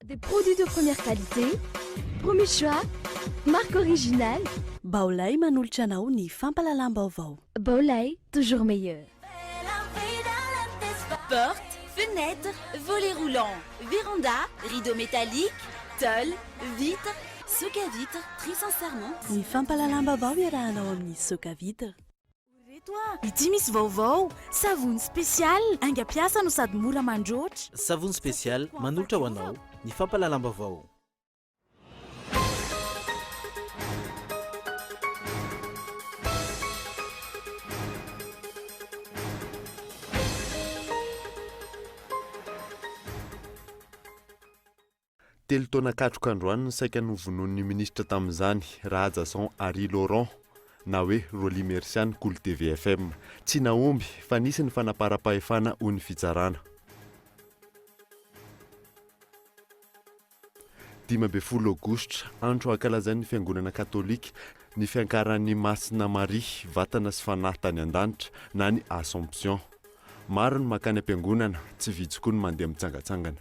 Des produits de première qualité, premier choix, marque originale. Baolai manolotra anao ny fampahalalam-baovao. Baolai, toujours meilleur. Porte, fenêtre, volet roulant, véranda, rideau métallique, tôle, vitre, soca vitre, très sincèrement. Ny fampahalalam-baovao iarahanao amin'ny Soca Vitre. Reto a! Ity misy vaovao! Savony spécial, haingam-piasa no sady mora mandroatra. Savony spécial manolotra ho anao ny fampahalalam-baovao. Telo taona katroka androany ny saika novonoin'ny minisitra tamin'izany, Rahajason Harry Laurent na hoe Rolly Mercia ny Kolo tvfm. Tsy nahomby fa nisy ny fanaparam-pahefana hoy ny fitsarana. 15 aogositra, andro ankalazain'ny fiangonana katolika ny fiankaran'i Masina Maria vatana sy fanahy tany an-danitra na ny Assomption. Maro ny mankany am-piangonana, tsy vitsy koa ny mandeha mitsangatsangana.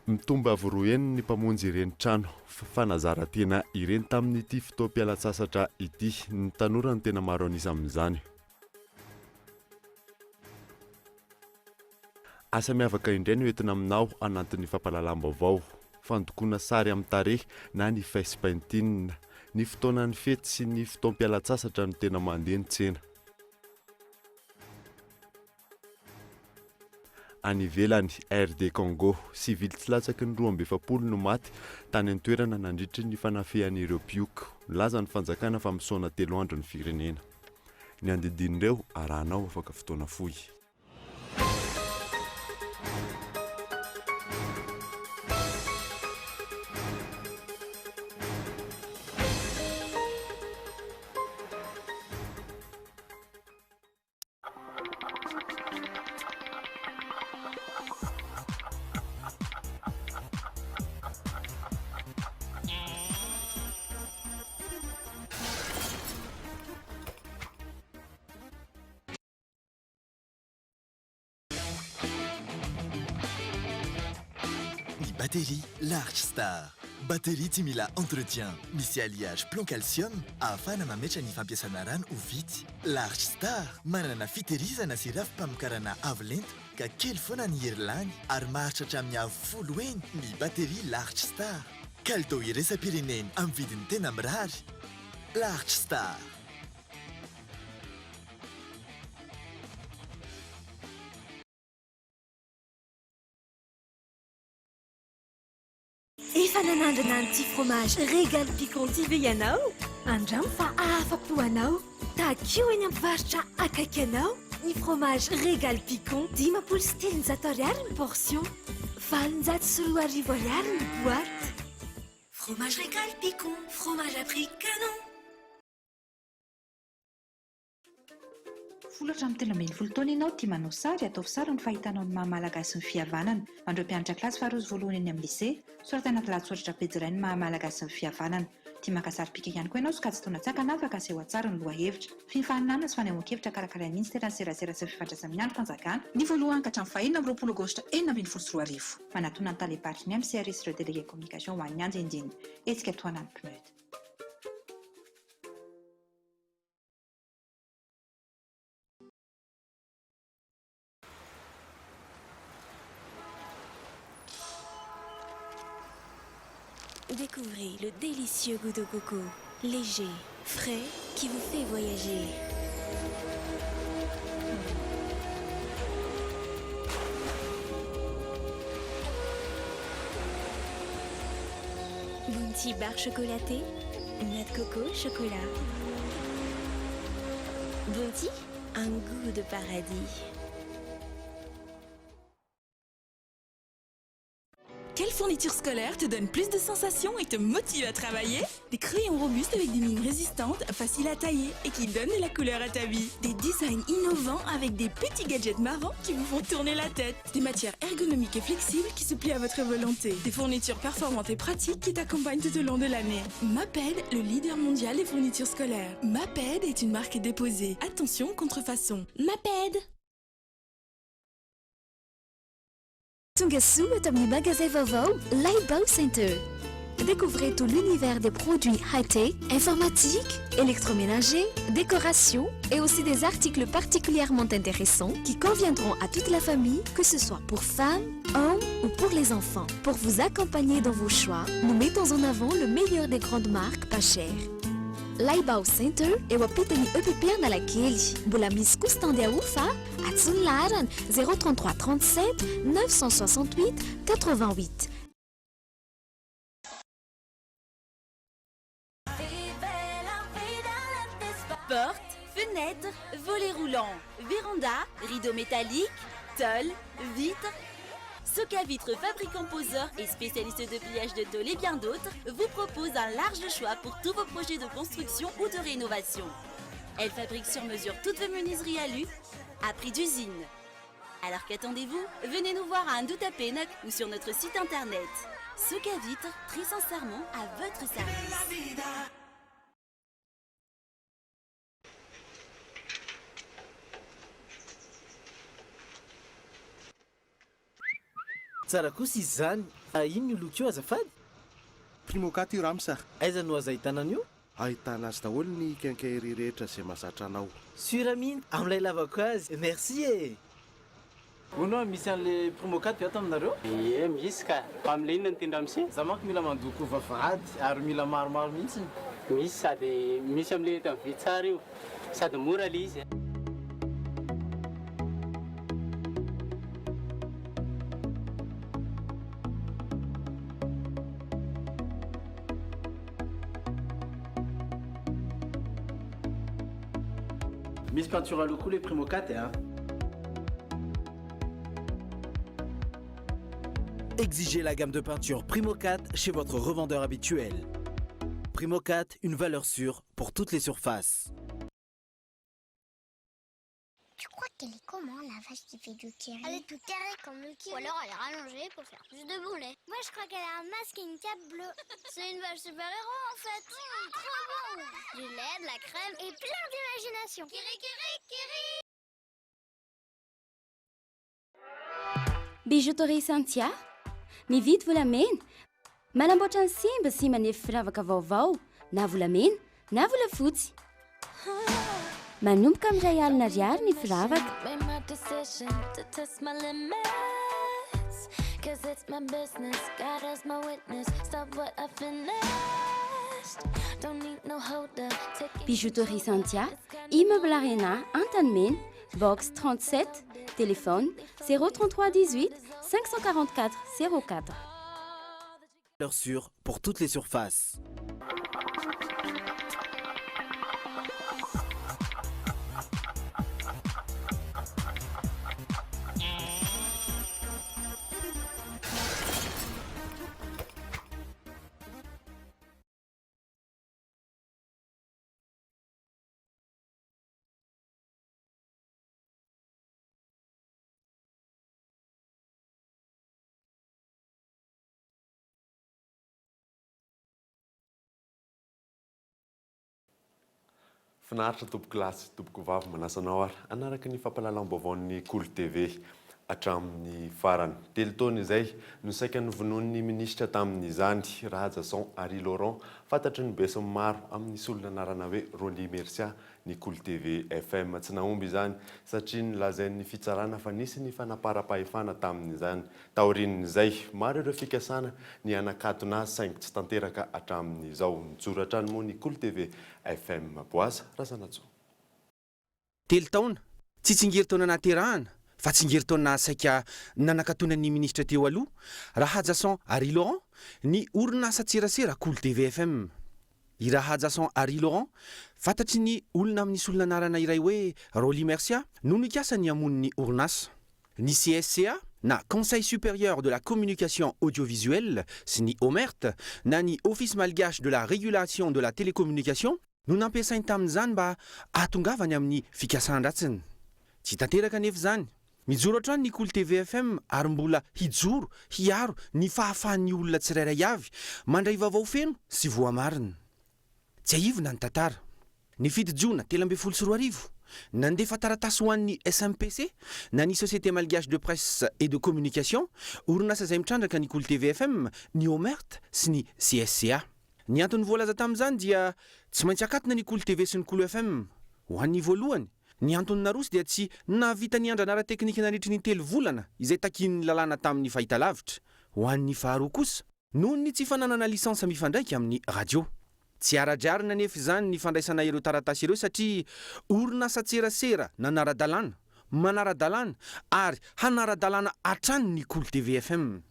Mitombo avo roa heny ny mpamonjy ireny trano fanazaran-tena ireny tamin'ity fotoam-pialantsasatra ity. Ny tanora no tena maro an'isa amin'izany. Asa miavaka indray no entina aminao anatin'ny fampahalalam-baovao. Fandokoana sary amin'ny tarehy na ny face painting. Ny fotoanan'ny fety sy ny fotoam-pialantsasatra no tena mandeha ny tsena. Any ivelany, RD Congo, sivily tsy latsaky ny 42 no maty tany an-toerana nandritry ny fanafihan'ireo mpioko. Nilaza ny fanjakana fa misaona telo andro ny firenena. Ny andidin'ireo arahanao afaka fotoana fohy. Ny batterie Large Star. Batterie tsy mila entretien. Misy alliage plomb calcium ahafahana mametra ny fampiasana rano ho vitsy. Large Star manana fitehirizana sy rafi-pamokarana avo lenta ka kely foana ny hery lany ary maharitra hatramin'ny avo folo heny ny batterie Large Star. Kalitao iraisam-pirenena amin'ny vidiny tena mirary. Large Star. Efa nanandrana an'ity fromage Régal Piquant ity ve ianao? Andramo fa hahafa-po anao! Takio eny amin'ny mpivarotra akaiky anao ny fromage Régal Piquant, 350 ariary ny portion, 2008 ariary ny boîte. Fromage Régal Piquant, fromage à prix canon! Folo hatramin'ny 13 taona ianao, tia manao sary, ataovy sary ny fahitanao ny maha Malagasy ny fihavanana. Ho an'ireo mpianatra kilasy faharoa sy voalohany eny amin'ny lycée, soratany anaty lahatsoratra pejy iray ny maha Malagasy ny fihavanana. Tia maka sary pika ihany koa ianao, sokajy taona tsy ankanavaka, aseho an-tsary ny lohahevitra. Fifaninanana sy fanehoan-kevitra karakarain'ny Minisiteran'ny Serasera sy ny Fifandraisana amin'ny Andrim-panjakana. Ny voalohany ka hatramin'ny faha-26 aogositra 2016. Manatona ny talem-paritry ny MCR sy ireo délégué communication ho an'ny andinindininy. Hetsika tohanan'ny PNUD. Découvrez le délicieux goût de coco, léger, frais, qui vous fait voyager. Bounty barre chocolatée, noix de coco, chocolat. Bounty, un goût de paradis. Quelle fourniture scolaire te donne plus de sensations et te motive à travailler Des crayons robustes avec des mines résistantes, faciles à tailler et qui donnent de la couleur à ta vie. Des designs innovants avec des petits gadgets marrants qui vous font tourner la tête. Des matières ergonomiques et flexibles qui se plient à votre volonté. Des fournitures performantes et pratiques qui t'accompagnent tout au long de l'année. Maped, le leader mondial des fournitures scolaires. Maped est une marque déposée. Attention, contrefaçon. Maped! Tonga soa eto amin'ny magazay vaovao Laibao Center. Découvrez tout l'univers des produits high-tech, informatiques, électroménagers, décoration et aussi des articles particulièrement intéressants qui conviendront à toute la famille, que ce soit pour femmes, hommes ou pour les enfants. Pour vous accompagner dans vos choix, nous mettons en avant le meilleur des grandes marques pas chères. Laibao Center eo ampitan'ny EPP Analakely. Mbola misy koa stand ahofa antsoy ny laharana 033 37 968 88. Porte, fenêtre, volet roulant, véranda, rideau métallique, tôle, vitre. Soca Vitre, fabricant poseur et spécialiste de pliage de tôle et bien d'autres, vous propose un large choix pour tous vos projets de construction ou de rénovation. Elle fabrique sur mesure toutes vos menuiseries alu à prix d'usine. Alors qu'attendez-vous? Venez nous voir à Andohatapenaka ou sur notre site internet. Soca Vitre, très sincèrement à votre service. Tsara kosa izy izany. Inona io loko io azafady? Primocat io Ramsa. Aiza no azo ahitana an'io? Ahitana azy daholo ny quincaillerie rehetra izay mahazatra anao. Sûr mihitsy amin'ilay lavako azy. Merci e! Hono hoa misy an'le Primocat ve ato aminareo? Ie misy ka! Fa amin'le inona no tian'i ramose? Za manko mila mandoko vavahady ary mila maromaro mihitsiny. Misy sady misy amin'le eto amin'ny vy tsara io sady mora le izy. Misy peinture à l'eau koa le Primocat a. Exigez la gamme de peinture Primocat chez votre revendeur habituel. Primocat, une valeur sûre pour toutes les surfaces. Tu crois qu'elle est comment la vache qui fait du kiri? Elle est tout carrée comme le kiri. Ou alors elle est rallongée pour faire plus de bon lait. Moi je crois qu'elle a un masque et une cape bleue. C'est une vache super-héros en fait. Trop bon! Du lait, de la crème et plein d'imagination. Kiri kiri kiri! Bijouterie Santia, mividy volamena, manamboatra ny simba sy manefy firavaka vaovao na volamena na volafotsy. Manomboka amin'ny 1 alina ariary ny firavaka. Bijouterie Santia, immeuble Arena, Antanimena, box 37, téléphone 033 18 544 04. Valeur sûre pour toutes les surfaces. Finaritra tompoko lahy sy tompoko vavy, manasa anao ary hanaraka ny fampahalalam-baovaon'ny Kolo TV hatramin'ny farany. 3 taona izay no saika novonoin'ny minisitra tamin'izany, Rahajason Harry Laurent, fantatry ny besinimaro amin'ny solon'anarana hoe Rolly Mercia ny Kolo TV FM. Tsy nahomby izany satria nolazain'ny fitsarana fa nisy ny fanaparam-pahefana tamin'izany. Taorian'izay, maro ireo fikasana ny hanakatona azy saingy tsy tanteraka hatramin'izao. Nijoro hatrany moa ny Kolo TV FM. Boaza Razanatsoa. 3 taona, tsy tsingerin-taona nahaterahana fa tsingerin-taona saika nanakatonan'ny minisitra teo aloha, Rahajason Harry Laurent, ny orinasan-tserasera Kolo TV FM. I Rahajason Harry Laurent, fantatry ny olona amin'ny solon'anarana iray hoe Rolly Mercia, no nikasa ny hamono ny orinasa. Ny CSCA, na Conseil Supérieur de la Communication Audiovisuelle, sy ny OMERT, na ny Office Malgache de la Régulation de la Télécommunication, no nampiasainy tamin'izany mba hahatongavany amin'ny fikasan-dratsiny. Tsy tanteraka anefa izany. Mijoro hatrany ny Kolo TV FM ary mbola hijoro hiaro ny fahafahan'ny olona tsirairay avy mandray vaovao feno sy voamarina. Tsiahivina ny tantara. Ny 7 jona 2013, Nandefa taratasy ho an'ny SMPC, na ny Société Malgache de Presse et de Communication, orinasa izay mitrandraka ny Kolo TV FM, ny Omert sy ny CSCA. Ny antony voalaza tamin'izany dia tsy maintsy akatona ny Kolo TV sy ny Kolo FM. Ho an'ny voalohany, ny antony naroso dia tsy nahavita ny andrana ara-teknika nandritry ny telo volana izay takian'ny lalàna tamin'ny fahitalavitra. Ho an'ny faharoa kosa, noho ny tsy fananana licence mifandraika amin'ny radio. Tsy ara-drariny anefa izany ny fandraisana ireo taratasy ireo satria orinasan-tserasera nanara-dalàna, manara-dalàna ary hanara-dalàna hatrany ny Kolo TV FM.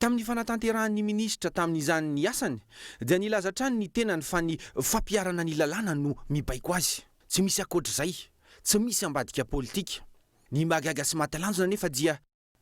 Tamin'ny fanatanterahan'ny minisitra tamin'izany ny asany dia nilaza hatrany ny tenany fa ny fampiharana ny lalàna no mibaiko azy. Tsy misy ankoatr'izay, tsy misy ambadika politika. Ny mahagaga sy mahatalanjona anefa dia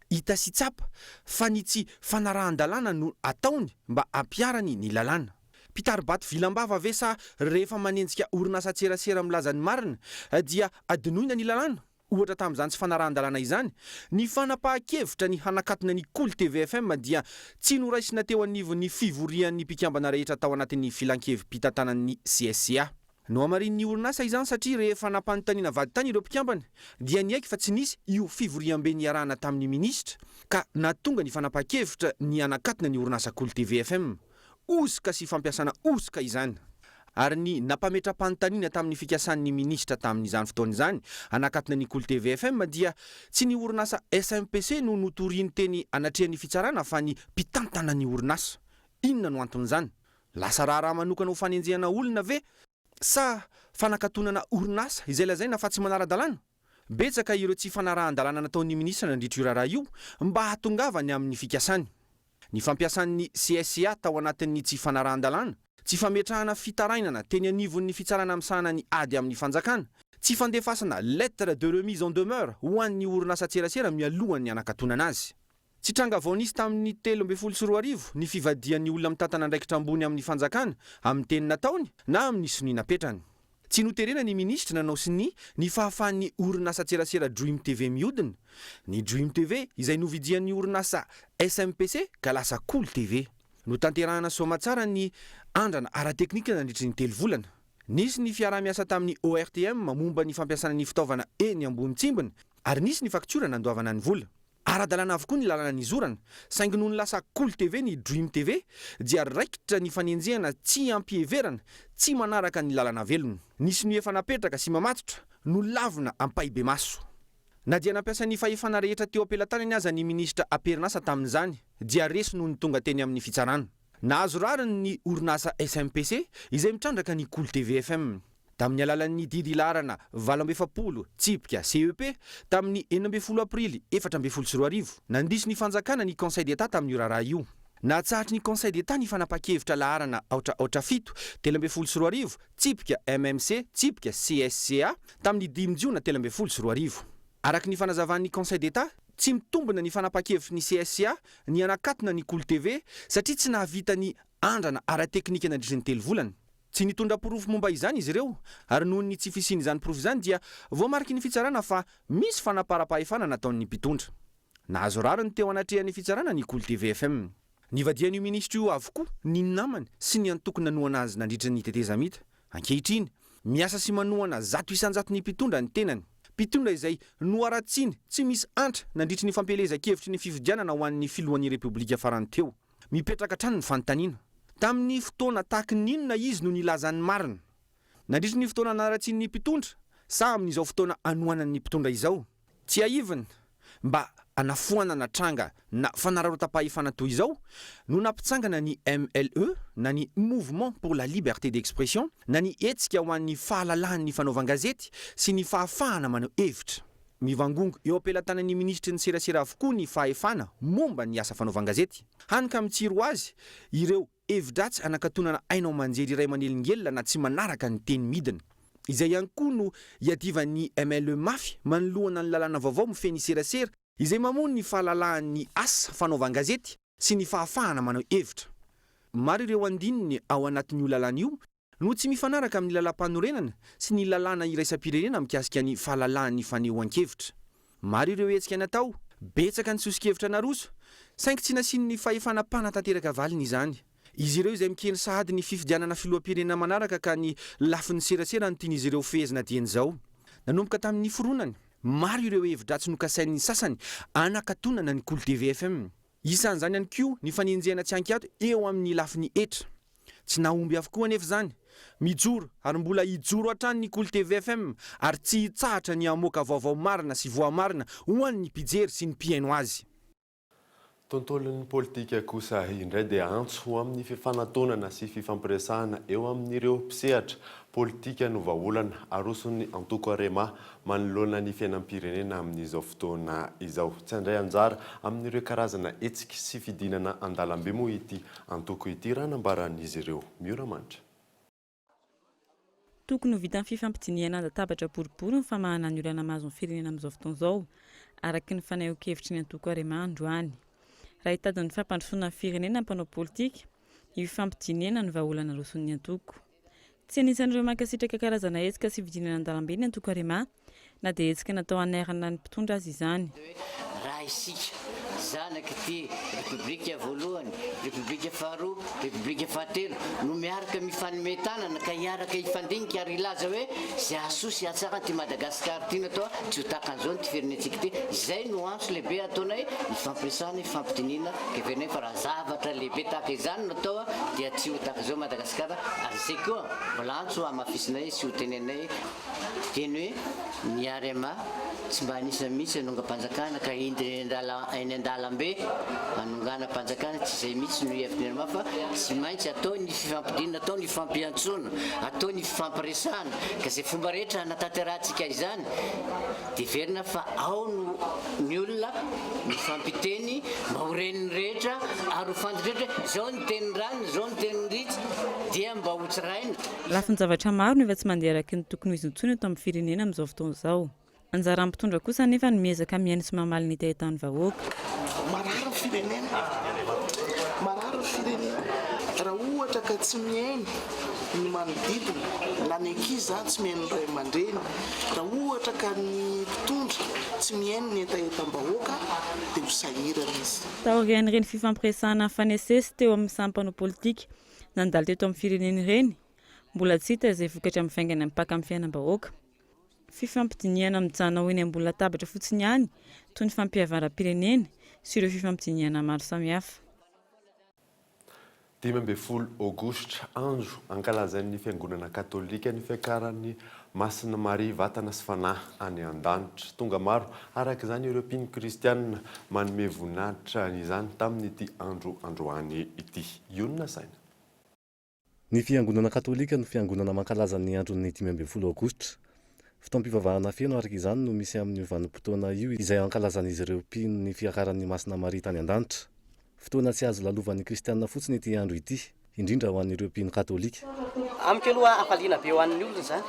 Hita sy tsapa fa ny tsy fanarahan-dalàna no ataony mba hampiharany ny lalàna. Mpitari-bato vilam-bava ve sa rehefa manenjika orinasan-tserasera milaza ny marina dia adinoina ny lalàna? Ohatra tamin'izany tsy fanarahan-dalàna izany, ny fanapahan-kevitra ny hanakatona ny Kolo TVFM dia tsy noraisina teo anivon'ny fivorian'ny mpikambana rehetra tao anatin'ny filankevi-pitantanan'ny CSCA. Nohamarinin'ny orinasa izany satria rehefa nampanontaniana vadintany ireo mpikambana dia niaiky fa tsy nisy io fivoriambe niarahana tamin'ny minisitra ka nahatonga ny fanapahan-kevitra ny hanakatona ny orinasa Kolo TV FM. Hosoka sy fampiasana hosoka izany. Ary ny nampametra-panontaniana tamin'ny fikasan'ny minisitra tamin'izany fotoana izany hanakatona ny Kolo TV FM dia tsy ny orinasa SMPC no notoriany teny anatrehan'ny fitsarana fa ny mpitantana ny orinasa. Inona no anton'izany? Lasa raharaha manokana ho fanenjehana olona ve sa fanakatonana orinasa izay lazaina fa tsy manara-dalàna? Betsaka ireo tsy fanarahan-dalàna nataon'ny minisitra nandritra io raharaha io mba hahatongavany amin'ny fikasany. Ny fampiasan'ny CSCA tao anatin'ny tsy fanarahan-dalàna, tsy fametrahana fitarainana teny anivon'ny fitsarana misahana ny ady amin'ny fanjakana, tsy fandefasana lettre de remise en demeure ho an'ny orinasan-tserasera mialohan'ny hanakatonana azy. Tsy tranga vao nisy tamin'ny 2013 ny fivadihan'ny olona mitantana andraikitra ambony amin'ny fanjakana amin'ny teny nataony na amin'ny sonia napetrany. Tsy noterena ny minisitra nanao sonia ny fahafahan'ny orinasan-tserasera Dream TV mihodina. Ny Dream TV izay novidian'ny orinasa SMPC ka lasa Kolo TV. Notanterahana soamatsara ny andrana ara-teknika nandritry ny telo volana. Nisy ny fiaraha-miasa tamin'ny ORTM momba ny fampiasana ny fitaovana eny ambony tsimbina ary nisy ny faktiora nandoavana ny vola. Ara-dalàna avokoa ny lalana nizorana, saingy nony lasa Kolo TV ny Dream TV dia raikitra ny fanenjehana tsy ampiheverana, tsy manaraka ny lalana velona. Nisy ny efa napetraka sy mamatotra no lavina ampahibemaso. Na dia nampiasa ny fahefana rehetra teo am-pelatanany aza ny minisitra am-perinasa tamin'izany dia resy nony tonga teny amin'ny fitsarana. Nahazo rariny ny orinasa SMPC izay mitrandraka ny Kolo TV FM. Tamin'ny alalan'ny didy laharana 48 tsipika CEP tamin'ny 16 aprily 2014, nandiso ny fanjakana ny Conseil d'Etat tamin'io raharaha io. Natsahatry ny Conseil d'Etat ny fanapahan-kevitra laharana aotra aotra fito, 2013, tsipika MMC tsipika CSCA tamin'ny dimy jona 2013. Araka ny fanazavan'ny Conseil d'Etat, Tsy mitombina ny fanapahan-kevitry ny CSCA ny hanakatona ny Kolo TV satria tsy nahavita ny andrana ara-teknika nandritry ny telo volana. Tsy nitondra porofo momba izany izy ireo ary noho ny tsy fisian'izany porofo izany dia voamariky ny fitsarana fa misy fanaparam-pahefana nataon'ny mpitondra. Nahazo rariny teo anatrehan'ny fitsarana ny Kolo TV FM. Nivadihan'io minisitra io avokoa ny namany sy ny antoko nanohana azy nandritra ny tetezamita. Ankehitriny, miasa sy manohana 100% ny mpitondra ny tenany. Mpitondra izay noharatsiany tsy misy antra nandritry ny fampielezan-kevitry ny fifidianana ho an'ny filohan'ny Repoblika farany teo. Mipetraka hatrany ny fanontaniana, tamin'ny fotoana tahaky ny inona izy no nilaza ny marina? Nandritry ny fotoana naharatsiany ny mpitondra sa amin'izao fotoana anohanany ny mpitondra izao? Tsiahivina, mba hanafoanana tranga na fanararaotam-pahefana toy izao no nampitsangana ny MLE na ny Mouvement pour la Liberté d'Expression na ny Hetsika ho an'ny fahalalahan'ny fanaovan-gazety sy ny fahafahana maneho hevitra. Mivangongo eo am-pelatanan'ny minisitry ny serasera avokoa ny fahefana momba ny asa fanaovan-gazety. Hany ka mitsiry ho azy ireo Hevi-dratsy hanakatonana haino aman-jery iray manelingelina na tsy manaraka ny teny midina. Izay ihany koa no iadivan'ny MLE mafy manoloana ny lalàna vaovao mifehy ny serasera izay mamono ny fahalalahan'ny asa fanaovan-gazety sy ny fahafahana maneho hevitra. Maro ireo andininy ao anatin'io lalàna io no tsy mifanaraka amin'ny lalàmpanorenana sy ny lalàna iraisam-pirenena mikasika ny fahalalahan'ny fanehoan-kevitra. Maro ireo hetsika natao, betsaka ny soso-kevitra naroso, saingy tsy nasian'ny fahefana mpanatanteraka valiny izany. Izy ireo izay mikendry sahady ny fifidianana filoham-pirenena manaraka ka ny lafiny serasera no tian'izy ireo fehezina dieny izao. Nanomboka tamin'ny niforonany, maro ireo hevi-dratsy nokasain'ny sasany hanakatonana ny Kolo tvfm. Isan'izany ihany koa ny fanenjehana tsy ankiato eo amin'ny lafiny hetra. Tsy nahomby avokoa anefa izany. Mijoro ary mbola hijoro hatrany ny Kolo tvfm ary tsy hitsahatra ny hamoaka vaovao marina sy voamarina ho an'ny mpijery sy ny mpihaino azy. Tontolon'ny politika kosa indray dia antso ho amin'ny fifanantonana sy fifampiresahana eo amin'ireo mpisehatra politika no vahaolana aroson'ny antoko Arema manoloana ny fiainam-pirenena amin'izao fotoana izao. Tsy handray anjara amin'ireo karazana hetsika sy fidinana an-dalambe moa ity antoko ity raha nambaran'izy ireo. Miora Manitra. Tokony ho vitan'ny fifampidinihana an-databatra boribory ny famahana ny olana mahazo ny firenena amin'izao fotoana izao, araka ny fanehoan-kevitry ny antoko Arema androany. Raha hitady ny fampandrosoana ny firenena ny mpanao politika, ny fifampidinihana no vahaolana aroson'ny antoko. Tsy anisan'ireo mankasitraka karazana hetsika sy fidinana an-dalambe ny antoko Arema, na dia hetsika natao hanairana ny mpitondra aza izany. Raha isika zanak'ity Repoblika voalohany, Repoblika faharoa, Repoblika fahatelo no miaraka mifanome tanana ka hiaraka hifandinika ary hilaza hoe izay hahasoa sy hahatsara an'ity Madagasikara ity no atao, tsy ho tahaka an'izao ity firenentsika ity. Izay no antso lehibe ataonay, hifampiresahana, hifampidinihina, ka heverinay fa raha zavatra lehibe tahaka izany no atao dia tsy ho tahaka izao Madagasikara ary izay koa mbola antso hamafisinay sy hoteneninay. Teny hoe ny Arema tsy mba anisan'ny mihitsy hanongam-panjakana ka hidina eny an-dalambe hanonganam-panjakana, tsy izay mihitsy no hevitry ny Arema fa tsy maintsy atao ny fifampidinana, atao ny fifampiantsoana, atao ny fifampiresahana ka izay fomba rehetra hanatanterahantsika izany dia heverina fa ao no ny olona mifampiteny mba ho ren'ny rehetra ary ho fantatry rehetra hoe izao ny tenin-dranona, izao ny tenin-dritsy dia mba ho tsaraina. Lafin-javatra maro no efa tsy mandeha araka ny tokony ho izy intsony eto amin'ny firenena amin'izao fotoana izao. Anjaran'ny mpitondra kosa anefa ny miezaka mihaino sy mamaly ny hetahetan'ny vahoaka. Marary ny firenena, marary ny firenena raha ohatra ka tsy mihaino ny manodidina na ny ankizy izany tsy mihaino ny ray aman-dreny, raha ohatra ka ny mpitondra tsy mihaino ny hetahetam-bahoaka dia ho sahirana izy. Taorian'ireny fifampiresahana nifanesisesy teo amin'ny samy mpanao politika nandalo teto amin'ny firenena ireny, mbola tsy hita izay vokatra mivaingana mipaka amin'ny fiainam-bahoaka. Fifampidinihana mijanona ho eny ambony latabatra fotsiny ihany, toy ny fampihavanam-pirenena sy ireo fifampidinihana maro samihafa. 15 Aogositra, andro ankalazain'ny Fiangonana Katolika ny fiakaran'i Masina Maria vatana sy fanahy any an-danitra. Tonga maro araka izany ireo mpino kristianina manome voninahitra izany tamin'ity andro androany ity. Ionona saina. Ny Fiangonana Katolika no fiangonana mankalaza ny andron'ny 15 Aogositra. Fotoam-pivavahana feno araka izany no misy amin'io vanim-potoana io izay ankalazan'izy ireo mpino ny fiakaran'i Masina Maria tany an-danitra. Fotoana tsy azo lalovan'ny kristiana fotsiny ity andro ity, indrindra ho an'ireo mpino katolika. Amiko aloha hafaliana be ho an'ny olona izany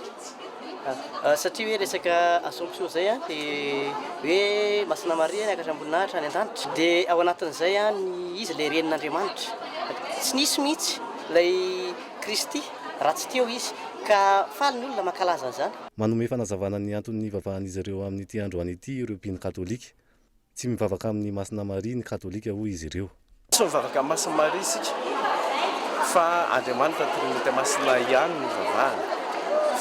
satria hoe resaka Assomption izay dia hoe Masina Maria niakatra am-boninahitra any an-danitra dia ao anatin'izay ny izy ilay renin'Andriamanitra. Tsy nisy mihitsy ilay Kristy raha tsy teo izy ka faly ny olona mankalaza an'izany. Manome fanazavana ny antony nivavahan'izy ireo amin'ity androany ity ireo mpino katolika. Tsy mivavaka amin'i Masina Maria ny Katolika hoy izy ireo. Tsy mivavaka amin'i Masina Maria isika fa Andriamanitra Trinite Masina ihany no ivavahana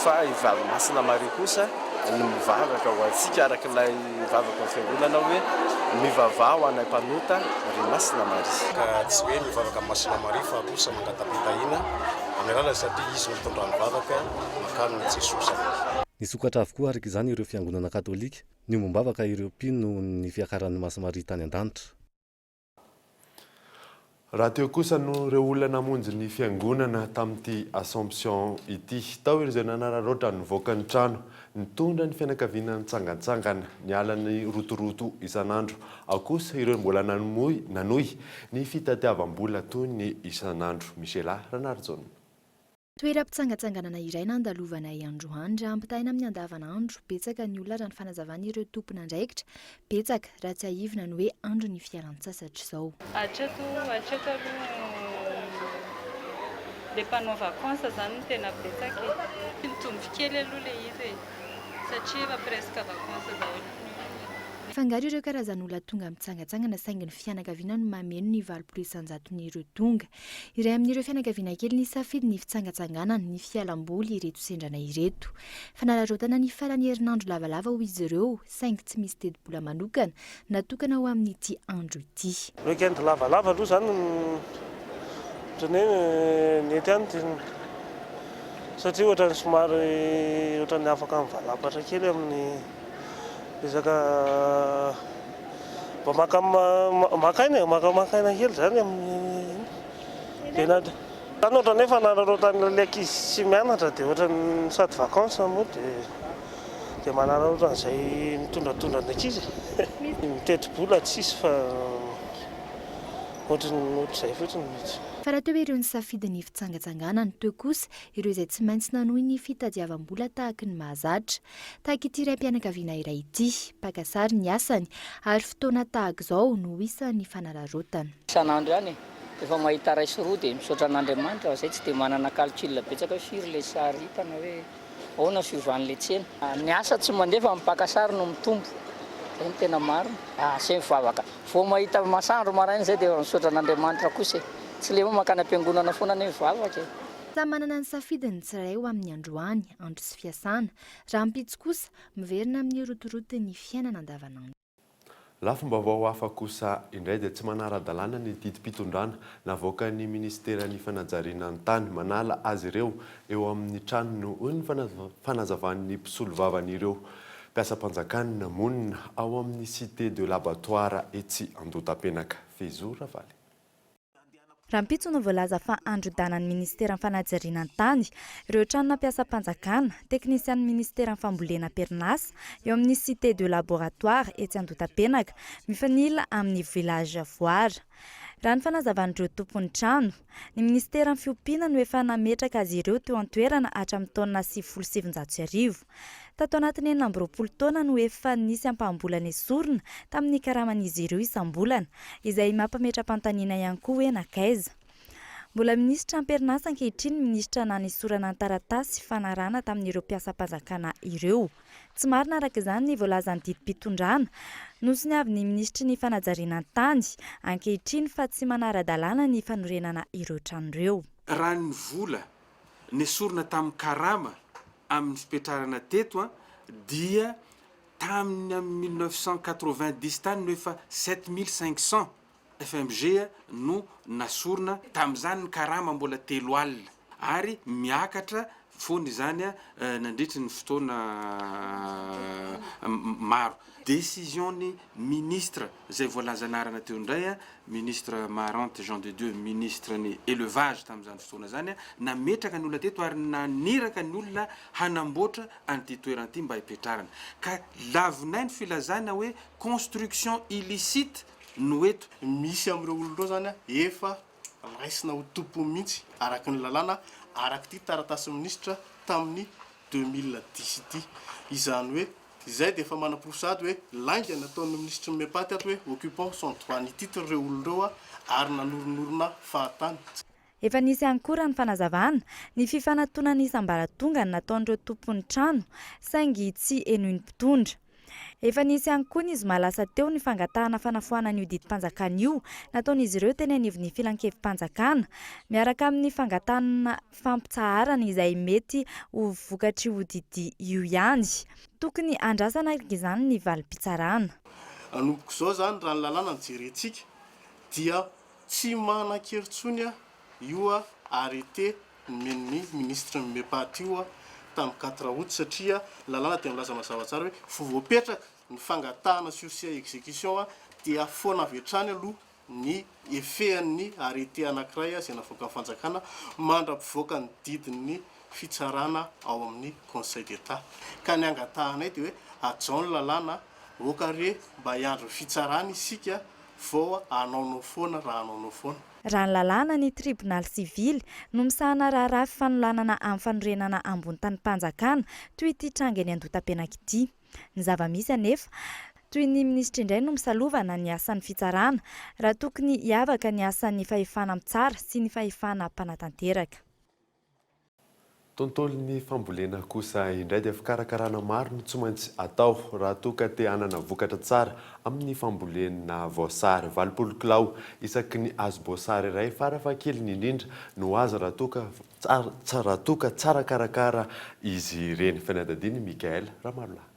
fa i Masina Maria kosa no mivavaka ho antsika araka ilay vavaka ao fiangonana hoe mivavaha ho anay mpanota ry Masina Maria. Ka tsy hoe mivavaka amin'i Masina Maria fa kosa mangata-pitahiana amin'ny alalany satria izy no mitondra ny vavaka mankany amin'i Jesoa Zanany. Nisokatra avokoa araka izany ireo fiangonana katolika Niombom-bavaka ireo mpino noho ny fiakaran'i Masy Maria tany an-danitra. Raha teo kosa no ireo olona namonjy ny fiangonana tamin'ity Assomption ity. Tao ireo izay nanararaotra nivoaka ny trano, nitondra ny fianakaviana nitsangantsangana, niala ny rotoroto isan'andro. Ao kosa ireo mbola nanohy ny fitadiavam-bola toy ny isan'andro. Michela Ranarijaona. Toeram-pitsangatsanganana iray nandalovanay androany. Raha ampitahaina amin'ny andavanandro, betsaka ny olona raha ny fanazavan'ireo tompon'andraikitra. Betsaka, raha tsiahivina ny hoe andron'ny fialan-tsasatra izao. Hatreto hatreto aloha le mpanao vacances zany no tena betsaka e. Mitovy kely aloha le izy e, satria efa presque vacances daholo ny olona. Mifangaro ireo karazan'olona tonga mitsangantsangana saingy ny fianakaviana no mameno ny 80 isan-jaton'ireo tonga. Iray amin'ireo fianakaviana kely nisafidy ny fitsangatsanganana, ny fialamboly ireto sendrana ireto. Fanararaotana ny faran'ny herinandro lavalava hoy izy ireo saingy tsy misy tetibola manokana natokana ho amin'ity andro ity. Week-end lavalava aloha izany ohatran'ny hoe nety ihany ity satria ohatran'ny somary ohatran'ny afaka mivalapatra kely amin'ny resaka mba maka maka aina e, maka maka aina kely izany amin'ny tena Izany ohatran'ny hoe fanararaotan'ilay ankizy tsy mianatra dia ohatran'ny sady vacances moa dia dia manararaotra an'izay mitondratondra ny ankizy e. Miteti-bola tsisy fa ohatran'ny ohatr'izay fotsiny mihitsy. Fa raha teo ireo nisafidy ny fitsangatsanganana, teo kosa ireo izay tsy maintsy nanohy ny fitadiavam-bola tahaky ny mahazatra. Tahaka ity raim-pianakaviana iray ity, mpaka sary ny asany, ary fotoana tahaka izao no isan'ny fanararaotana. Isan'andro ihany e! Rehefa mahita iray sy roa dia misaotra an'Andriamanitra fa zay tsy dia manana calcul betsaka hoe firy ilay sary hita na hoe ahoana ny fiovan'ilay tsena. Ny asa tsy mandeha fa ny mpaka sary no mitombo, zay no tena marina. Zay mivavaka. Vao mahita masoandro maraina zay dia efa misaotra an'Andriamanitra kosa e! Tsy le hoe mankany am-piangonana foana anie mivavaka e! Samy manana ny safidiny ny tsirairay ho amin'ny androany, andro tsy fiasana. Rahampitso kosa, miverina amin'ny rotoroton'ny fiainana andavanandro. Lafim-baovao hafa kosa indray dia tsy manara-dalàna ny didim-pitondrana navoakan'ny minisiteran'ny fanajariana ny tany manala azy ireo eo amin'ny tranony hoy ny fanazavan'ny mpisolovavan'ireo mpiasam-panjakana monina ao amin'ny Cité de l'abattoir etsy Andohatapenaka. Fehizoro Ravaly. Rahampitso no voalaza fa handrodanan'ny minisiteran'ny fanajariana ny tany ireo tranona mpiasam-panjakana, teknisian'ny minisiteran'ny fambolena am-perinasa eo amin'ny Cité de laboratoire etsy Andohatapenaka, mifanila amin'ny Village Voara. Raha ny fanazavan'ireo tompon'ny trano, ny minisiteran'ny fiompiana no efa nametraka azy ireo teo an-toerana hatramin'ny taona 1990. Tato anatin'ny 26 taona no efa nisy ampaham-bola nesorina tamin'ny karaman'izy ireo isam-bolana, izay mampametra-panontaniana ihany koa hoe nankaiza. Mbola minisitra am-perinasa ankehitriny ny minisitra nanesorana ny taratasy fanarahana tamin'ireo mpiasam-panjakana ireo. Tsy marina araka izany ny voalazan'ny didim-pitondrana nosoniavin'ny minisitry ny fanajariana ny tany ankehitriny fa tsy manara-dalàna ny fanorenana ireo trano ireo. Raha ny vola nesorina tamin'ny karama amin'ny fipetrarana teto dia tamin'ny amin'ny 1990 tany no efa 7500 fmg no nasorina, tamin'izany ny karama mbola telo alina ary miakatra foana izany nandritry ny fotoana maro. Décision-n'ny ministre izay voalaza anarana teo indray, Ministre Maharante Jean de Dieu, Ministre ny Élevage tamin'izany fotoana izany, nametraka ny olona teto ary naniraka ny olona hanamboatra an'ity toerana ity mba hipetrarana. Ka lavinay ny filazana hoe construction illicite no eto. Misy amin'ireo olona ireo izany efa raisina ho tompony mihitsy araka ny lalàna, araka ity taratasin'ny minisitra tamin'ny 2010 ity. Izany hoe Izay dia efa manaporofo sahady hoe lainga nataon'ny minisitry ny Mepaty ato hoe occupant sans droit ni titre ireo olona ireo ary nanorinorina fahatany. Efa nisy ihany koa raha ny fanazavana, ny fifanatonana isam-baratongany nataon'ireo tompon'ny trano, saingy tsy henoin'ny mpitondra. Efa nisy ihany koa ny zoma lasa teo ny fangatahana fanafoanana io didim-panjakana io nataon'izy ireo teny anivon'ny filankevi-panjakana, miaraka amin'ny fangatahana fampitsaharana izay mety ho vokatr'io didy io ihany. Tokony andrasana araka izany ny valim-pitsarana. Nanomboka izao izany raha ny lalàna no jerentsika dia tsy manan-kery intsony io arrêté nomen'ny minisitry ny Mepat io tamin'ny quatre août satria ny lalàna dia milaza mazava tsara hoe vao voapetraka ny fangatahana sursis à exécution dia foana avy hatrany aloha ny effet-n'ny arrêté anankiray izay navoakan'ny fanjakana mandra-pivoaka ny didin'ny fitsarana ao amin'ny Conseil d'Etat. Ka ny angatahanay dia hoe hajao ny lalàna, aoka re mba hiandry ny fitsarana isika vao hanaonao foana raha hanaonao foana. Raha ny lalàna, ny tribonaly sivily no misahana raharaha fifanolanana amin'ny fanorenana ambony tanim-panjakana toy ity tranga eny Andohatapenaka ity. Ny zava-misy anefa, toy ny minisitra indray no misalovana ny asan'ny fitsarana, raha tokony hiavaka ny asan'ny fahefana mitsara sy ny fahefana mpanatanteraka. Tontolon'ny fambolena kosa indray dia fikarakarana maro no tsy maintsy atao raha toa ka te hanana vokatra tsara amin'ny fambolena voasary. 80 kilao isaky ny hazom-boasary iray farafahakeliny indrindra no azo raha toa ka raha toa ka tsara karakara izy ireny. Fanadihadian'i Michaël Ramarolahy.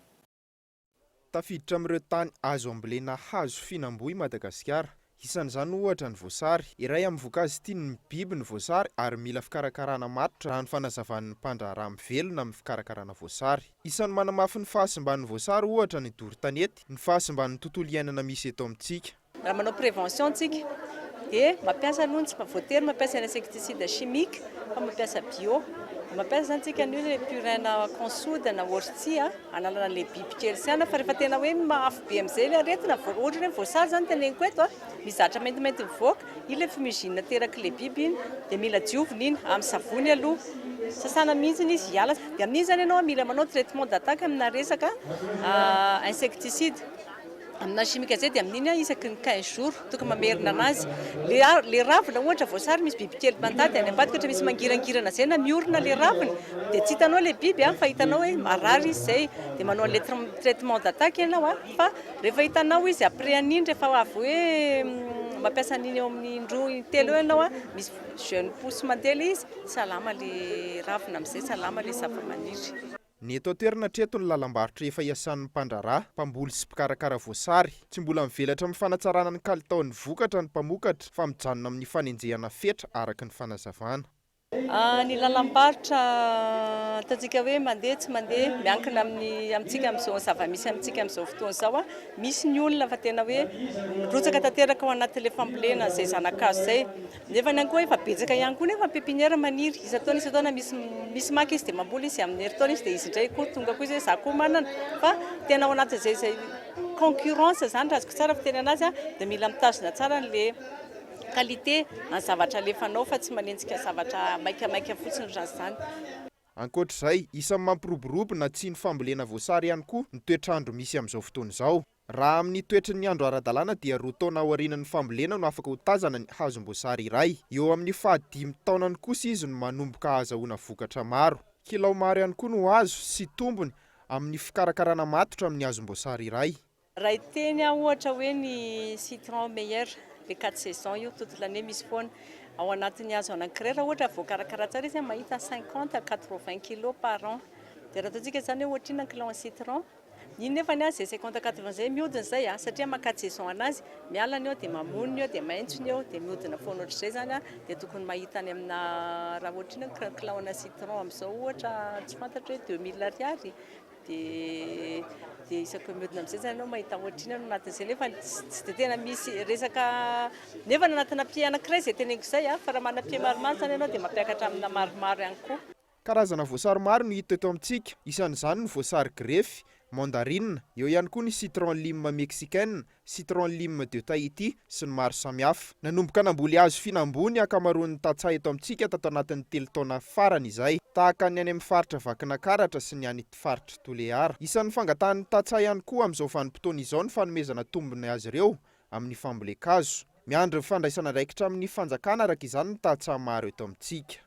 Tafiditra amin'ireo tany azo ambolena hazo fihinam-boa i Madagasikara. Isan'izany ohatra ny voasary. Iray amin'ny voankazo tian'ny biby ny voasary ary mila fikarakarana matotra raha ny fanazavan'ny mpandraharaha mivelona amin'ny fikarakarana voasary. Isan'ny manamafy ny fahasimban'ny voasary ohatra ny doro tanety, ny fahasimban'ny tontolo iainana misy eto amintsika. Raha manao prévention tsika dia mampiasa aloha ny tsy voatery mampiasa ny insecticide chimique fa mampiasa bio. Dia mampiasa izany tsika an'io ilay purin na consoude na ortie hanalana an'ilay bibikely sy anona fa rehefa tena hoe mafy be amin'izay ilay aretina, ohatra hoe voasary izany teneniko eto, misy zavatra maintimainty mivoaka, iny ilay fumigine aterak'ilay biby iny dia mila diovina iny amin'ny savony aloha, sasana mihitsy izy hiala. Dia amin'iny izany ianao mila manao traitement d'attaque amina resaka insecticide. Amina chimique zay dia amin'iny isaky ny 15 jours tokony mamerina anazy. Le le ravina ohatra voasary misy bibikely mandady any ambadika ohatra misy mangirangirana zay na miorina le raviny dia tsy hitanao le biby fa hitanao hoe marary izy zay dia manao an'le traitement d'attaque ianao fa rehefa hitanao izy après an'iny rehefa avy hoe mampiasa an'iny eo amin'ny indroa intelo eo ianao misy jeune pousse mandeha le izy salama le ravina amin'izay salama le zavamaniry. Ny eto an-toerana hatreto ny lalam-barotra efa iasan'ny mpandraharaha, mpamboly sy mpikarakara voasary. Tsy mbola mivelatra amin'ny fanatsarana ny kalitaon'ny vokatra ny mpamokatra fa mijanona amin'ny fanenjehana fetra araka ny fanazavana. Ny lalam-barotra ataontsika hoe mandeha tsy mandeha miankina amin'ny amintsika amin'izao zava-misy amintsika amin'izao fotoana izao. Misy ny olona fa tena hoe mirotsaka tanteraka ao anatin'ilay fambolena izay zana-kazo izay. Nefa ihany koa efa betsaka ihany koa nefa ny pépinière maniry isan-taona isan-taona misy misy maka izy dia mamboly izy amin'ny herintaona izy dia izy indray koa tonga koa izy hoe za koa manana fa tena ao anatin'izay izay concurrence izany raha azoko tsara fiteny anazy dia mila mitazona tsara an'le qualité ny zavatra alefanao fa tsy manenjika zavatra maikamaika fotsiny ohatran'izany. Ankoatra izay, isan'ny mampiroborobo na tsia ny fambolena voasary ihany koa ny toetr'andro misy amin'izao fotoana izao. Raha amin'ny toetry ny andro ara-dalàna dia roa taona aorianan'ny fambolena no afaka hotazana ny hazom-boasary iray. Eo amin'ny fahadimy taonany kosa izy no manomboka ahazahoana vokatra maro. Kilao maro ihany koa no azo sy tombony amin'ny fikarakarana matotra amin'ny hazom-boasary iray. Raha hiteny aho ohatra hoe ny citron meilleur, le quatre saisons io toute l'année misy foana. Ao anatin'ny hazo anankiray raha ohatra voakarakara tsara izy mahita cinquante à quatre-vingts kilos par an. Dia raha ataontsika izany hoe ohatrinona ny kilaon'ny citron? Iny nefa ny azy izay cinquante quatre-vingts izay mihodina izay a, satria maka saison anazy, miala ny eo dia mamono ny eo dia maitso ny eo dia mihodina foana ohatr'izay izany a, dia tokony mahita any amina raha ohatrinona ny kilaona citron amin'izao ohatra tsy fantatro hoe 2000 ariary dia dia isaky ny mihodina amin'izay izany ianao mahita ohatrinona no anatin'izay nefa tsy dia tena misy resaka nefa ny anatina pied anankiray izay teneniko izay a, fa raha manana pied maromaro izany ianao dia mampiakatra amina maromaro ihany koa. Karazana voasary maro no hita eto amintsika, isan'izany ny voasary grefy, mandarine, eo ihany koa ny citron lime mexicaine, citron lime de Tahiti, sy ny maro samihafa. Nanomboka namboly hazo fihinam-boa ny ankamaroan'ny tantsaha eto amintsika tato anatin'ny telo taona farany izay, tahaka ny any amin'ny faritra Vakinakaratra sy ny any faritra Toliara. Isan'ny fangatahan'ny tantsaha ihany koa amin'izao vanim-potoana izao ny fanomezana tombony azy ireo amin'ny fambolen-kazo. Miandry ny fandraisana andraikitra amin'ny fanjakana araka izany ny tantsaha maro eto amintsika.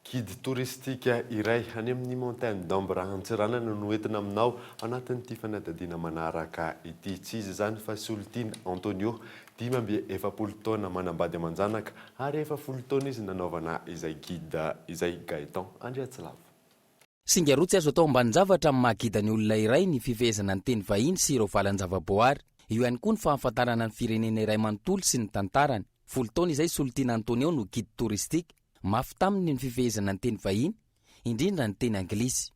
Guide touristique iray any amin'ny Montagne d'Ambre Antsiranana no entina aminao anatin'ity fanadihadiana manaraka ity. Tsy iza izany fa Solontiana Antonio, 45 taona, manambady aman-janaka ary efa folo taona izy nanaovana izay guide izay. Gaëtan Andriatsilavo. Singa roa tsy azo atao ambanin-javatra amin'ny maha gida ny olona iray ny fifehezana ny teny vahiny sy ireo valan-javaboary. Eo ihany koa ny fahafantarana ny firenena iray manontolo sy ny tantarany. Folo taona izay Solontiana Antonio no guide touristique. Mafy taminy ny fifehezana ny teny vahiny, indrindra ny teny anglisy.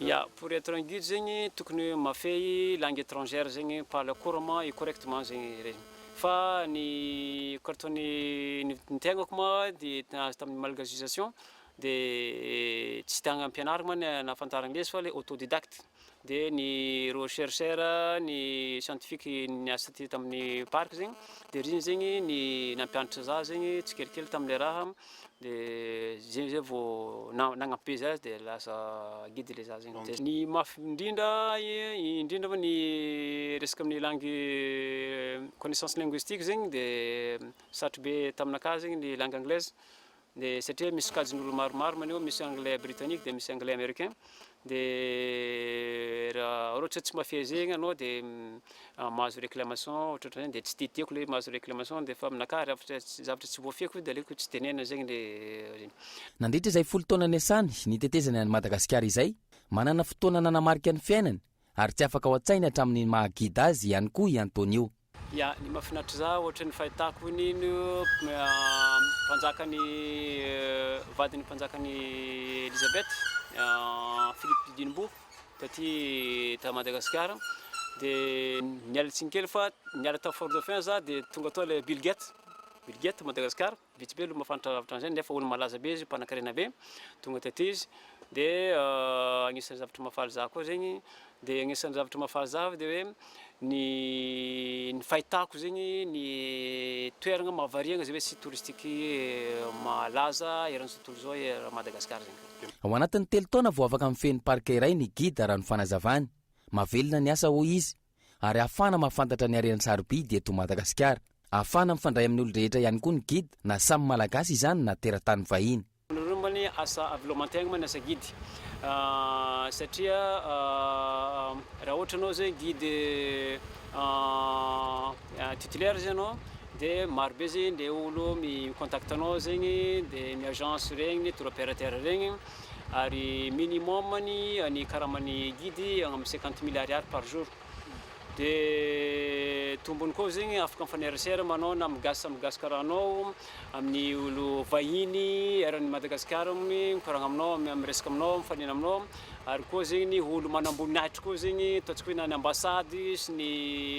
Ya, pour être un guide zegny tokony mafehy langue étrangère zegny parle couramment et correctement zegny regny. Fa ny karaha ny tegnako moa dia nahazo tamin'ny malgachization Dia tsy tany ampianarina moa ny nahafantarana an'ilay izy fa ilay autodidacte. Dia ny ireo chercheur, ny scientifique niasa taty tamin'ny parc zegny, dia ireny zegny ny nampianatra za zegny tsikelikely tamin'ilay raha, dia zegny zay vao nagnampy be za dia lasa guide ilay za zegny. Dia ny mafy indrindra, indrindra moa ny resaka amin'ny langue connaissance linguistique zegny dia sarotro be taminakahy zegny ny langue anglaise. De satria misy sokajin'olo maromaro maneho, misy anglais britannique de misy anglais américain, de raha ohatra tsy mahafehy zegny anao de mahazo réclamation ohatrohatran'izay de tsy tiatiako le mahazo réclamation de fa aminakahy zavatra zavatra tsy voafehiko de aleoko tsy tenenina zegny le. Nandritra izay folo taona niasany nitetezany an'i Madagasikara izay, manana fotoana nanamarika ny fiainany ary tsy afaka ao an-tsainy hatramin'ny maha guide azy ihany koa i Antonio. Ya, ny mahafinaritra za ohatran'ny fahitako iny iny mpanjakan'i vadin'ny mpanjakan'i Elizabeth, Philippe d'Edinbourg taty ta Madagasikara de niala tsiny kely fa niala tao Fort Dauphin za de tonga tao le Bill Gates, Bill Gates Madagasikara. Vitsy be aloha mahafantatra lavitra an'izay nefa olo malaza be izy, mpanakarena be, tonga taty izy de agnisan'ny zavatra mahafaly za koa zegny, de agnisan'ny zavatra mahafaly za de hoe ny ny fahitako zegny ny toeragna mahavariagna zay hoe site touristique malaza eran'izao tontolo izao eran'i Madagasikara zegny. Ao anatin'ny telo taona vao afaka mifehy ny parc iray ny guide raha ny fanazavany. Mahavelona ny asa hoy izy. ary ahafahana mahafantatra ny harena sarobidy eto Madagasikara. Ahafahana mifandray amin'ny olon-drehetra ihany koa ny guide, na samy Malagasy izany na teratany vahiny. Nareo moa ny asa avilomantegna moa ny asa guide satria raha ohatra anao zay guide titulaire zay anao de maro be zegny le olo mi-contact anao zegny de ny agence regny, tour opérateur regny ary minimum ny ny karaman'ny guide agny amin'ny 50 mille ariary par jour de tombony koa zegny afaka mifanerasera manao na amin'ny gasy samy gasy karaha anao, amin'ny olo vahiny eran'i Madagasikara mikoragna aminao, miresaka aminao, mifanena aminao ary koa zegny olo manamboninahitry koa zegny ataontsika hoe na ny ambassade sy ny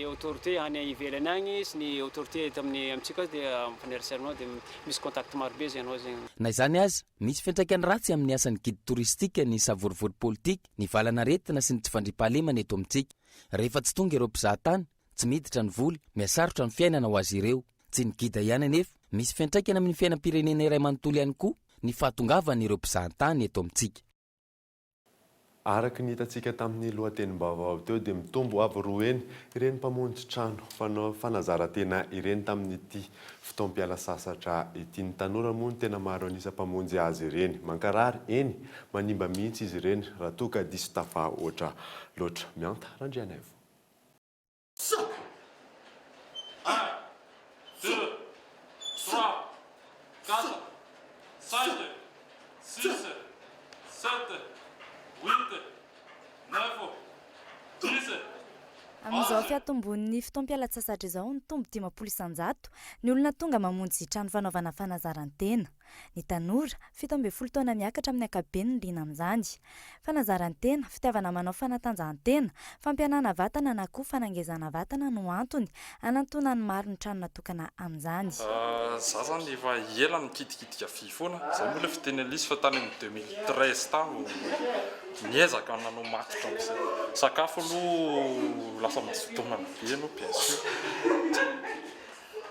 autorité any ivelany agny sy ny autorité eto amin'ny amintsika dia mifanerasera aminao de misy contact maro be zegny anao zegny. Na izany aza, misy fiantraikany ratsy amin'ny asan'ny guide touristique ny savorovoro politika, ny valan'aretina sy ny tsy fandriampahalemana eto amintsika. Rehefa tsy tonga ireo mpizahatany, tsy miditra ny vola, mihasarotra ny fiainana ho azy ireo. Tsy ny guide ihany anefa, misy fiantraikany amin'ny fiainam-pirenena iray manontolo ihany koa ny fahatongavan'ireo mpizahatany eto amintsika. Araka ny hitantsika tamin'ny lohatenim-baovao teo dia mitombo avo roa heny ireny mpamonjy trano fanao fanazaran-tena ireny tamin'ity fotoam-piala sasatra ity. Ny tanora moa no tena maro an'isa mpamonjy azy ireny. Mankarary, eny, manimba mihitsy izy ireny raha toa ka diso tafahoatra loatra. Mianta Randrianaivo. 1, 2, 3, 4, 5, 6, 7, 8, 9, 10. Amin'izao fiatombon'ny fotoam-pialan-tsasatra izao, nitombo 50% ny olona tonga mamonjy trano fanaovana fanazaran-tena. Ny tanora, 17 taona miakatra amin'ny ankapobeny no liana amin'izany. Fanazaran-tena, fitiavana manao fanatanjahantena, fampihenana vatana na koa fanangezana vatana no antony hanantonan'ny maro ny trano natokana amin'izany. Za zany efa ela nikitikitika vy foana, zay moa le fiteny an'lisy fa tany amin'ny 2013 tany vao niezaka nanao matotra amizay. Sakafo aloha lasa mazoto homana be ianao bien sûr.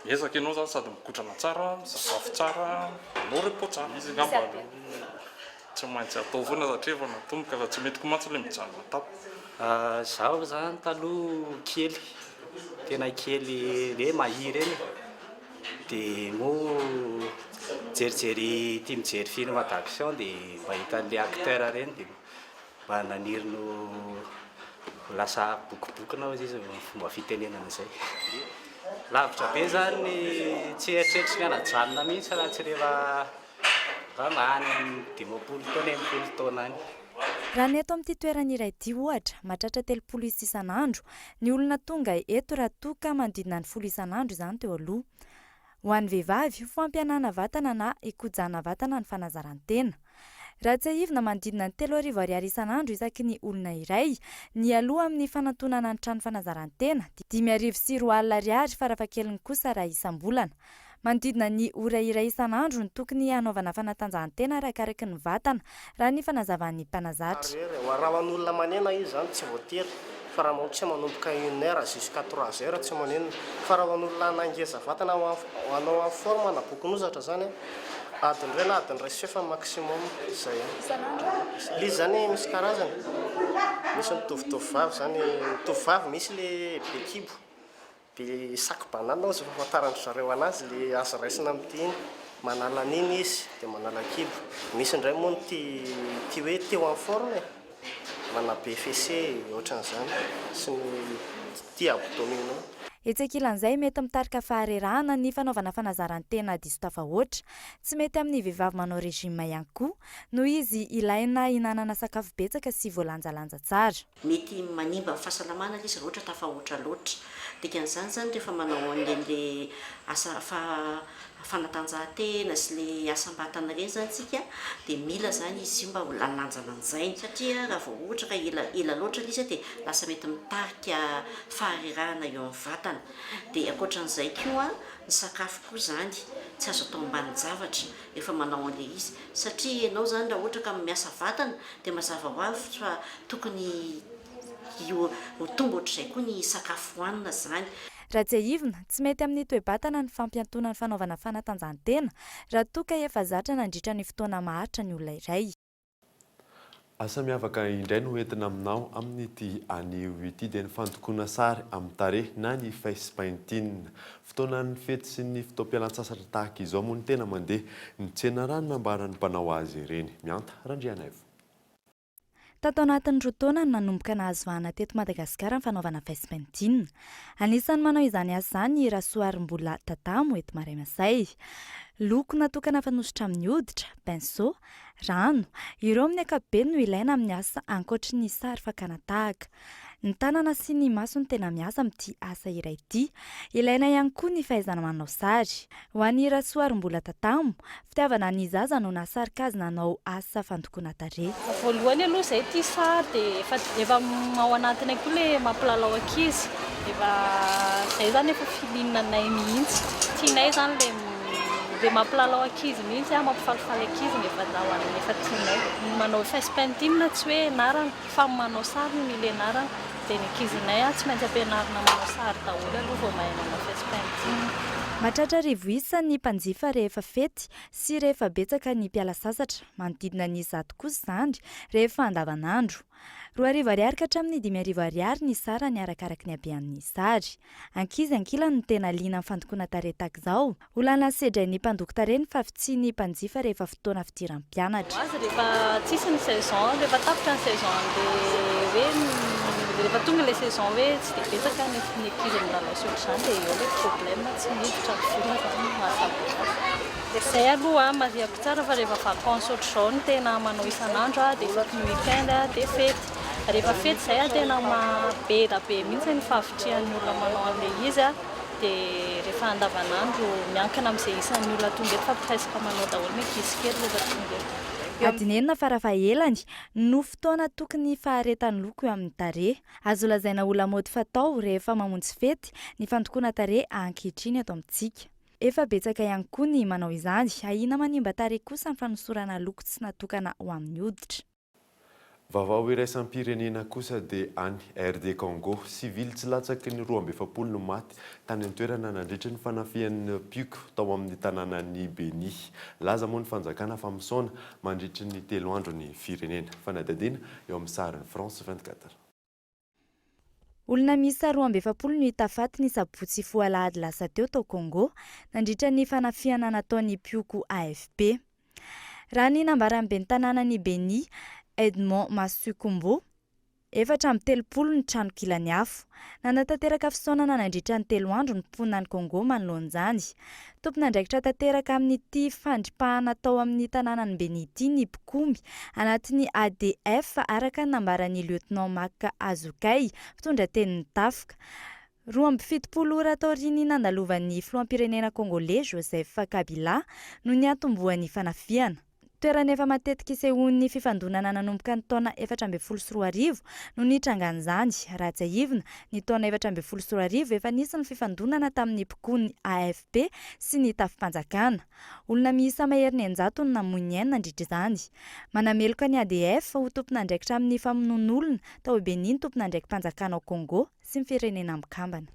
Miezaka ianao zany sady mikotrana tsara, misakafo tsara, manao repos tsara. Izy angamba aloha tsy maintsy atao foana satria efa natomboka fa tsy mety koa mantsy ilay mijanona tampoka. Zaho zany taloha kely, tena kely hoe mahia ireny e, dia moa mijerijery tia mijery film d'action dia mahita an'ilay acteur ireny dia Mba naniry ny ho lasa bokobokona hozy izy ny fomba fitenenana izay. Lavitra be izany ny tsy eritreritry ny hanajanona mihitsy raha tsy rehefa angamba any amin'ny 50 taona, 60 taona any. Raha ny eto amin'ity toerana iray ity ohatra, mahatratra 30 isa isan'andro ny olona tonga eto raha toa ka manodidina ny folo isan'andro izany teo aloha. Ho an'ny vehivavy, fampihenana vatana na hikojana vatana ny fanazaran-tena. Raha tsiahivina, manodidina ny 3000 ariary isan'andro isaky ny olona iray, ny aloha amin'ny fanantonana ny trano fanazaran-tena, 2005 ariary farafahakeliny kosa raha isam-bolana. Manodidina ny ora iray isan'andro no tokony hanaovana fanatanjahantena arakaraky ny vatana, raha ny fanazavan'ny mpanazatra. Raha ho an'olona manena izy izany tsy voatery fa raha maotra manomboka une heure jusqu'à trois heures tsy manenina fa raha ho an'olona hanangeza vatana ho anao en forme na bokon'ozatra zany adiny iray na adiny iray sy fefany maximum zay Isan'andro? Le izy zany misy karazany misy ny tovotovovavy zany ny tovovavy misy le be kibo be sac banane hozy fahafantaran-dry zareo anazy le azo raisina amin'ity iny. Manala an'iny izy dia manala kibo. Misy indray moa ny tia tia hoe te ho en forme e. Manabe fesse ohatran'izany sy ny tia abdominaux. Etsy ankilan'izay, mety mitarika faharerahana ny fanaovana fanazaran-tena diso tafahoatra. Tsy mety amin'ny vehivavy manao régime ihany koa, noho izy ilaina hihinanana sakafo betsaka sy voalanjalanja tsara. Mety manimba ny fahasalamana ilay izy raha ohatra tafahoatra loatra. Dikan'izany izany rehefa manao an'ilay asa fanatanjahantena sy ilay asam-batana ireny izany isika dia mila izany izy io mba ho lanjanlanjaina satria raha vao ohatra ka ela ela loatra ilay izy dia lasa mety mitarika faharerahana eo amin'ny vatana. Dia ankoatran'izay koa ny sakafo koa izany tsy azo atao ambanin-javatra rehefa manao an'ilay izy satria ianao izany raha ohatra ka miasa vatana dia mazava ho avy fa tokony ho tonga ohatr'izay koa ny sakafo hohanina izany. Raha tsiahivina, tsy mety amin'ny toe-batana ny fampiantoana ny fanaovana fanatanjahantena raha toa ka efa zatra nandritra ny fotoana maharitra ny olona iray. Asa miavaka indray no entina aminao amin'ity anio ity dia ny fandokoana sary amin'ny tarehy na ny face painting. Fotoanan'ny fety sy ny fotoam-pialantsasatra tahaka izao moa no tena mandeha ny tsena raha ny nambaran'ny mpanao azy ireny. Mihanta Randrianaivo. Tato anatin'ny roa taona no nanomboka nahazo vahana teto Madagasikara ny fanaovana face painting. Anisan'ny manao izany asa izany i Rasoarimbola Tatamo eto Marais Masay. Loko natokana fanosotra amin'ny hoditra, pinceau, rano, ireo amin'ny ankapobeny no ilaina amin'ny asa ankoatry ny sary fakana tahaka. Ny tanana sy ny maso no tena miasa amin'ity asa iray ity. Ilaina ihany koa ny fahaizana manao sary. Ho an'i Rasoarimbola Tatamo, fitiavana ny zaza no nahasarika azy nanao asa fandokoana tarehy. Voalohany aloha izay tia sary dia efa efa ao anatinay koa ilay mampilalao ankizy. Efa izay izany efa feeling anay mihitsy. Tianay izany ilay ilay mampilalao ankizy mihitsy, mampifalifaly ankizy no efa ao efa tianay. Ny manao face painting tsy hoe ianarana. Fa manao sary no mila ianarana. Dia ny ankizinay tsy maintsy ampianarina manao sary daholo aloha vao mahay manao face painting. Mahatratra arivo isa ny mpanjifa rehefa fety sy rehefa betsaka ny mpiala sasatra, manodidina ny 100 kosa izany rehefa andavanandro. 2000 ariary ka hatramin'ny 5000 ariary ny sarany arakaraky ny habean'ny sary. Ankizy ankilany no tena liana amin'ny fandokoana tarehy tahaka izao. Olana sedrain'ny mpandoko tarehy ny fahavitsian'ny mpanjifa rehefa fotoana fidiran'ny mpianatra. Ho azy rehefa tsisy ny saison, rehefa tapitra ny saison an'le hoe rehefa tonga ilay saison hoe tsy dia betsaka ny ny ankizy milalao sy ohatr'izany dia eo ilay problème tsy miditra ny vola izany mahasamihafa azy. Izay aloha marihako tsara fa rehefa vacances ohatr'izao no tena manao isan'andro dia isaky ny week-end dia fety. Rehefa fety izay tena be dia be mihitsy ny fahavitrihan'ny olona manao an'ilay izy. Dia rehefa andavanandro, miankina amin'izay isan'ny olona tonga eto fa presque manao daholo ny ankizy kely rehefa tonga eto. Adiny enina farafahelany no fotoana tokony faharetan'ny loko eo amin'ny tarehy. Azo lazaina ho lamaody fatao rehefa mamonjy fety ny fandokoana tarehy ankehitriny eto amintsika. Efa betsaka ihany koa ny manao izany. Ahiana manimba tarehy kosa ny fanosorana loko tsy natokana ho amin'ny hoditra. Vaovao iraisam-pirenena kosa dia any RD Congo, sivily tsy latsaky ny 42 no maty tany an-toerana nandritry ny fanafihan'ny mpioko tao amin'ny tanànan'i Beni. Nilaza moa ny fanjakana fa misaona mandritry ny telo andro ny firenena. Fanadihadiana eo amin'ny sarin'ny France 24. Olona miisa 42 no hita faty ny sabotsy hifoha alahady lasa teo tao Congo, nandritra ny fanafihana nataon'ny mpioko AFP. Raha ny nambaran'ny ben'ny tanànan'i Beni, Edmond Masukumbo, 34 ny trano kilan'ny afo. Nanatanteraka fisaonana nandritra ny telo andro ny mponina any Congo manoloana izany. Tompon'andraikitra tanteraka amin'ity fandripahana tao amin'ny tanànan'i Beni ity ny mpikomy anatin'ny ADF, araka ny nambaran'ny Lieutenant Mak Hazukay, mpitondra tenin'ny tafika. 72 ora taorian'ny nandalovan'ny filoham-pirenena Kongoley Joseph Kabila no niantombohan'ny fanafihana. Toerana efa matetika isehoan'ny fifandonana nanomboka ny taona 2014 no nitrangan'izany. Raha tsiahivina, ny taona 2014 efa nisy ny fifandonana tamin'ny mpikoan'ny AFP sy ny tafi-panjakana. Olona miisa maherin'ny 600 no namoy ny ainy nandritra izany. Manameloka ny ADF ho tompon'andraikitra amin'ny famonoan'olona tao Beni ny tompon'andraiki-panjakana ao Congo sy ny Firenena Mikambana.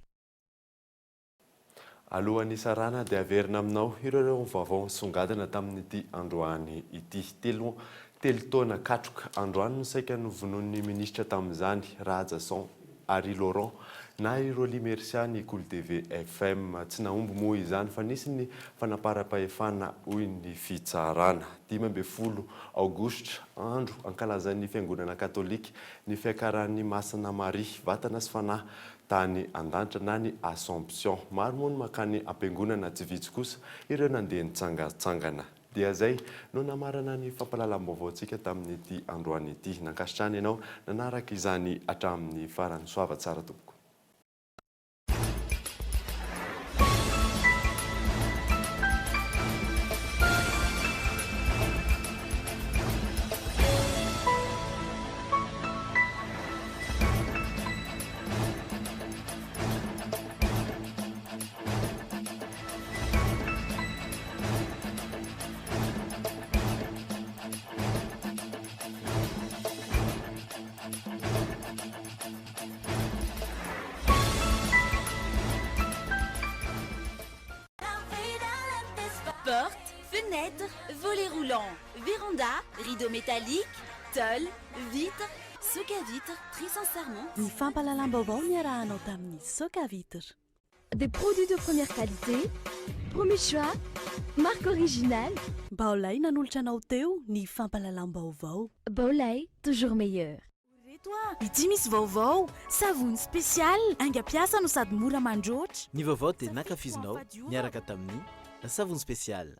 Alohan'ny hisarahana dia averina aminao ireo ireo vaovao nisongadina tamin'ity androany ity. Telo telo taona katroka androany no saika novonoin'ny minisitra tamin'izany, Rahajason Harry Laurent. Na i Rolly Mercia ny Kolo TV FM. Tsy nahomby moa izany fa nisy ny fanaparam-pahefana hoy ny fitsarana. 15 aogositra, andro ankalazan'ny fiangonana katolika ny fiakaran'i Masina Maria, vatana sy fanahy, tany an-danitra na ny Assomption. Maro moa ny mankany am-piangonana, tsy vitsy kosa ireo nandeha nitsangantsangana. Dia izay no namarana ny fampahalalam-baovaontsika tamin'ity androany ity. Nankasitrahana ianao nanaraka izany hatramin'ny farany. Soava tsara tompoko. Porte, fenêtre, volet roulant, véranda, rideau métallique, tôle, vitre, Socavitre, très sincèrement. Ny fampahalalam-baovao niarahanao tamin'ny Socavitre. Des produits de première qualité, premier choix, marque originale. Baolai nanolotra anao teo ny fampahalalam-baovao. Baolai, toujours meilleur. Reto a! Ity misy vaovao! Savony spécial, haingam-piasa no sady mora mandroatra. Ny vaovao dia nankafizinao niaraka tamin'ny savony spécial.